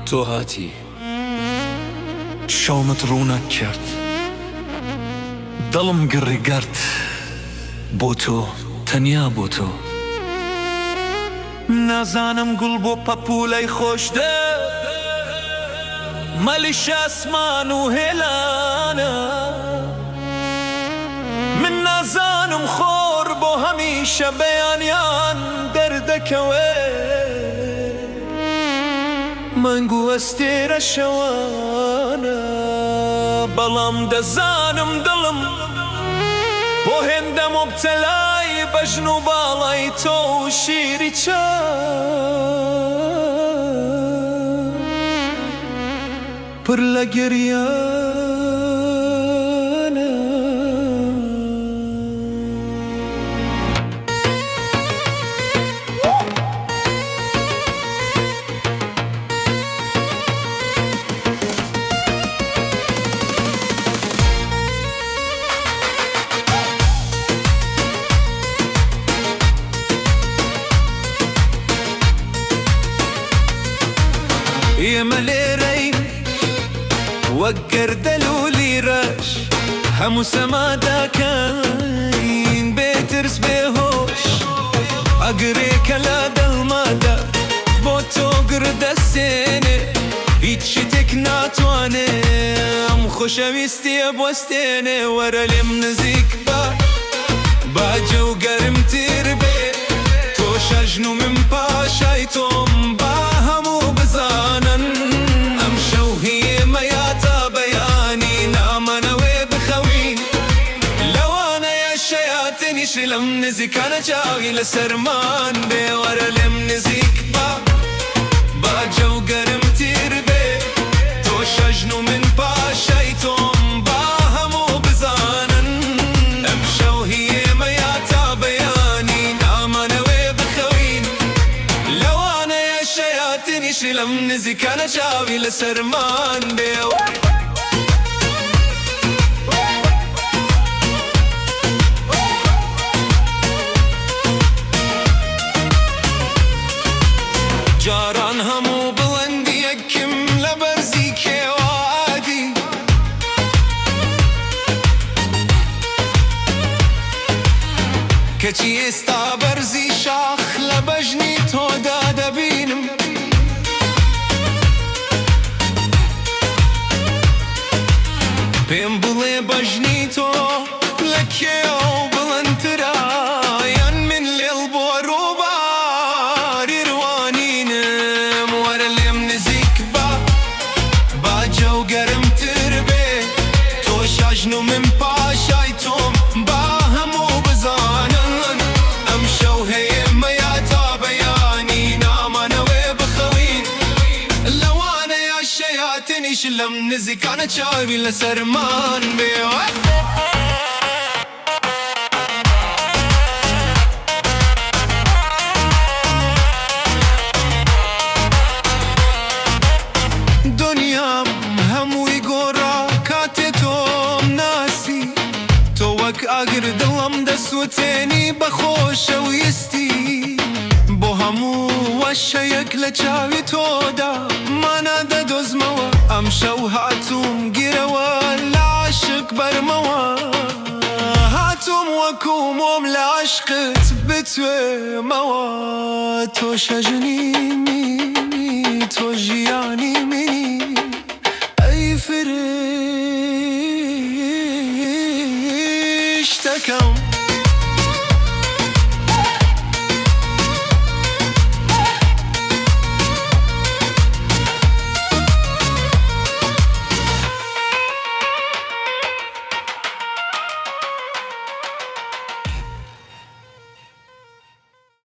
تۆ هاتی شەومت ڕووناک کرد دڵم گڕی گرت بۆ تۆ تەنیا بۆ تۆ. نازانم گوڵ بۆ پەپوولەی خۆش دێ مەلیش ئاسمان و هێلانە من نازانم خۆر بۆ هەمیشە بەیانیان دەردەکەوێ مانگ و ئەستێرە شەوانە بەڵام دەزانم دڵم بۆ هێندە موبتەلای بەژن و باڵای تۆ و شیری چاو پر لە گریانە. ئێمە لێرەین وەک گەردەلوولی ڕەش، هەموو سەما دەکەین بێ ترس بێ هۆش، ئاگرێکە لە دڵماندا بۆ تۆ گڕ دەستێنێ، هیچ شتێک ناتوانێ ئەم خۆشەویستییە بوەستێنێ، وەرە لێم نزیک بە با جەو گەرمتر بێ، تۆ شاژن و من پاشای تۆم، با هەموو بزانن ئەمشەو هی ئێمەیە تا بەیانی نامانەوێ بخەوین، لەوانەیە شەیاتنیش لەم نزیکانە چاوی لەسەرمان بێ، وەرە لێم نزیک بە با جەو گەرمتر بێ، تۆ شاژن و من پاشای تۆم، با هەموو بزانن ئەمشەو هی ئێمەیە تا بەیانی نامانەوێ بخەوین، لەوانەیە شەیاتنیش لەم نزیکانە چاوی لەسەرمان بێ. جاران هەموو بڵندیەکم لە بەرزی کێوە ئەدی. کەچی ئێستا بەرزی شاخ لە بەژنی تۆدا دەبینم. پێم بڵێ بەژنی تۆ لە کێو بڵندترە یان من لێڵ بۆ ڕووباری ڕوانینم؟ وەرە لێم نزیک بە با جەو گەرمتر بێ، تۆ شاژن و من پاشای تۆم، با هەموو بزانن ئەمشەو هەیە تا بەیانی نامانەوێ بخەوین، لەوانەیە شەیاتنیش لەم نزیکانە چاوی لەسەرمان بێ. دنیام هەمووی گۆڕا کاتێ تۆم ناسی، تۆ وەک ئاگر دڵم دەسووتێنی بە خۆشەویستی، بۆ هەموو وشەیەک لە چاوی تۆدا مانا دەدۆزمەوە، ئەمشەو هاتووم گیرەوە لە عاشق بەرمەوە، هاتووم وەکوو مۆم لە عەشقت بتوێمەوە، تۆ شەژنی منی تۆ ژیانی.